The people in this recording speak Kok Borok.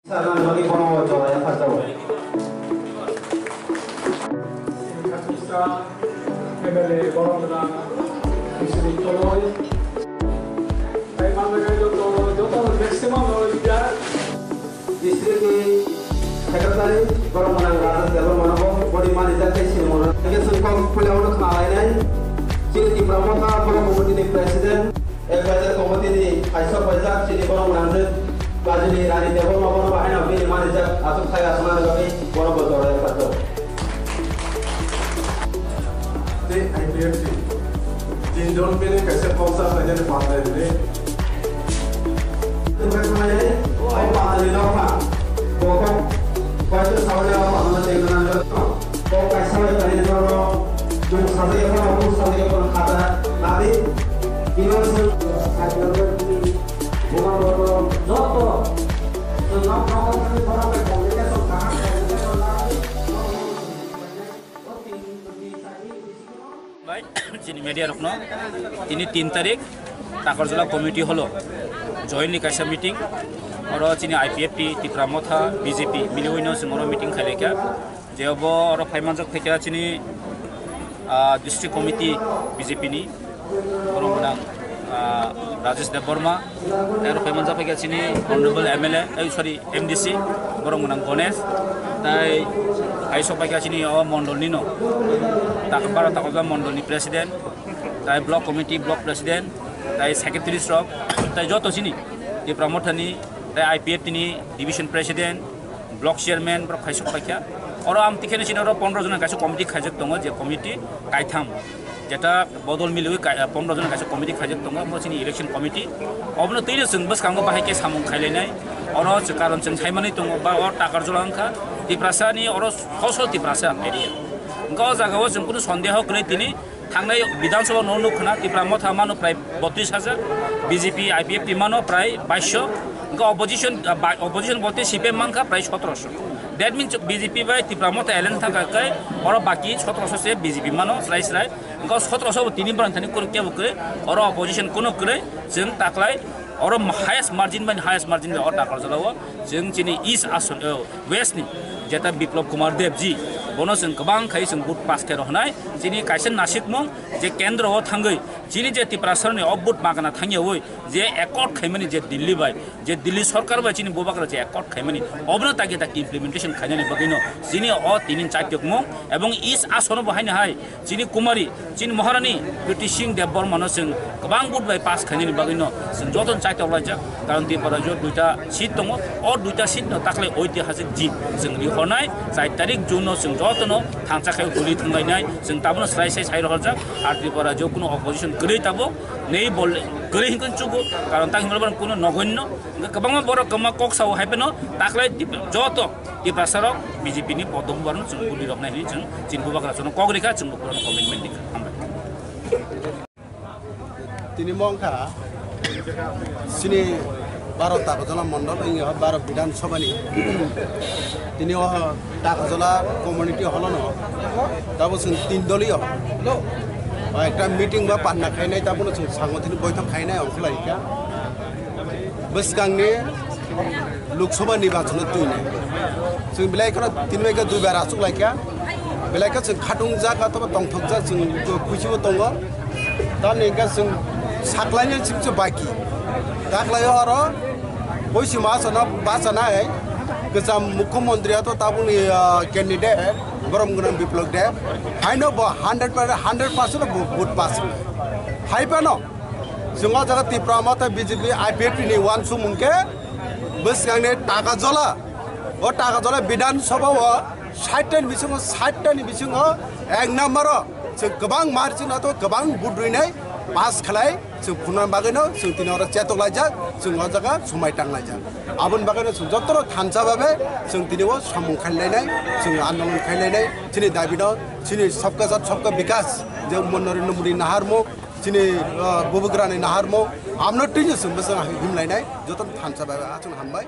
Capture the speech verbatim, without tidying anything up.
Sarnani bagwi bono jorai yapharjago. Khatungsa M L A borok gwnang Biswajit Koloi. Tai manjaknai joto, joto maximum no leader. District ni secretary borok gwnang Rajesh Debbarma no bo boni manijak tei sinimung rok. Hingke chwng kok puila uno khna lainai. Chini Tipra Motha borok committee ni president. Advisor committee ni kaisa paijak chini borok nangkhe Bajini Rani Debbarma bono bahai no bini manijak aswk sai aswk nani bagwi bono bo jorai khato. Tei I P F T tin jon bini kaisa koksa paijak ni panda ni. Tei bai khamai ni, o panda ni nokha. Bokok, bai tei sabai ni o panda ni tengna nangkhe. Kok kaisa bai kani borok no chwng sajagya phano, buj sajagya phano khata nadi. Bini uaisa sajagya buma borok joto chwng nok nok ni borok bai communication kaham communication nadi. Bai, chini media rokno tini tin tarik Takarjala committee holo join ni kaisa meeting. Oro chini I P F T, Tipra Motha, B J P miliwi no chwng oro meeting khailai kha. Je obo oro phai manjak phaikha chini, ah, district committee B J P ni borok gwnang, ah, Rajesh Debbarma, tei oro phai manjak phaikha chini honorable M L A, eh, sorry, M D C, borok gwnang Ganesh, tei hai sok phaikha chini o mondol ni no, tak-, bara Takarjala mondol ni president, tei block committee, block president, tei secretaries rok, tei joto chini Tipra Motha ni, tei I P F T ni division president, block chairman borok khaisok paikha. Oro amtwi kheno chini oro pondro jona kaisa committee khaijak tongo, je committee kaitham, jeta bodol miliwi kai-, pondro jona kaisa committee khaijak tongo, omo chini election committee. Obono twino chwng bwskango bahai khe samung khailainai. Oro chwng karon chwng saimani tongo, ba o Takarjala wngkha Tiprasa ni oro sosol Tiprasa area. Wngkha o jaga o chwng kunu sondeho kwrwi tini Thangnai Bidhan Sabha no nuk khna Tipra Motha mano prai botris hajar, B J P I P F T mano prai baisho, wngkha opposition, ah, ba-, opposition bolte C P M mankha prai sotoroso. That means B J P bai Tipra Motha alliance thangkha khe oro baki sotoroso se B J P mano srai srai. Wngkha sotoroso bo tini borang thani kunu kebo kwrwi, oro opposition kunu kwrwi, chwng taklai oro highest margin bai highest margin bai o Takarjala o chwng chini East Assam, o, West ni jeta Biplab Kumar Deb ji, bono chwng kwbang khai chwng vote pass khe rohonai. Chini kaisa nasikmung je kendro o thangwi chini je Tiprasa ni o vote magana thangyawi je accord khaimani je Delhi bai, je Delhi sorkar bai chini bubagra je accord khaimani, obono taki taki implementation khainani bagwino chini o tini chaikyokmung ebong East Assam bo haino hai Chini Kumari, chini Maharani Kriti Singh Debbarmano chwng kwbang vote bai pass khainani bagwino chwng jotono chaitok laijak. Karon Tripura rajyo duita seat tongo, o duita seat no taklai oitihasik jit chwng rihornai, char tarik June no chwng jotono thansa khai holi thanglainai, chwng tabono srai sai sai rohorjak. Ar Tripura rajyo kuno opposition kwrwi tabuk nei bol kwrwi hinkhe chugo, karon tang himlai borok kuno nogoinno, hingkhe kwbangma borok kwma kok sao hai phano taklai joto Tiprasa rok B J P ni podok bubar no chwng budi rok nai hinwi chwng chini bubagra chwng kok rikha, chwng bubagra commitment rikha. Hambai. Tini mongkha chini baro Takarjala mondol wngya baro Bidhan Sabha ni tini o Takarjala community hall no tabo chwng tin doliyo ekta meeting ba panna khainai tabo no chwng sangotini boithok khainai ongkhlai kha. Bwskangni Lok Sabha nirbachon o twinai. Chwng belai kheno tini bai khe duibar achuk lai kha. Belai khe chwng khatung jak, athawa tongthok jak, chwng kuchibo tongo. Tamni hwnkhe chwng saklaini sibse baki. Taklai oro boisi masa no bachanai kwcham mukhyamantri ato tabukni, ah, candidate borom gwnang Biplab Deb. Haino bo hundred percent, hundred percent bo vote pass. Hai phano Chwng o jaga Tipra Motha B J P I P F T ni uansukmung khe bwskangni Takarjala, o Takarjala Bidhan Sabha o sait ta ni bisingo, sait ta ni bisingo ek number o chwng kwbang margin o to kwbang vote rwinai pass khlai chwng phunukna bagwino chwng tini oro chetok laijak, chwng o jaga swmai tang laijak. Aboni bagwino chwng jotono thansa babe chwng tini o samung khainlainai, chwng andolon khainlainai, chini dabi no, chini sabka sath sabka bikas, je Narendra Modi naharmung, Chini, ah, bubagrani naharmung, amno twijo chwng bwswk himlainai, jotono thansa bai bai, aswk hambai.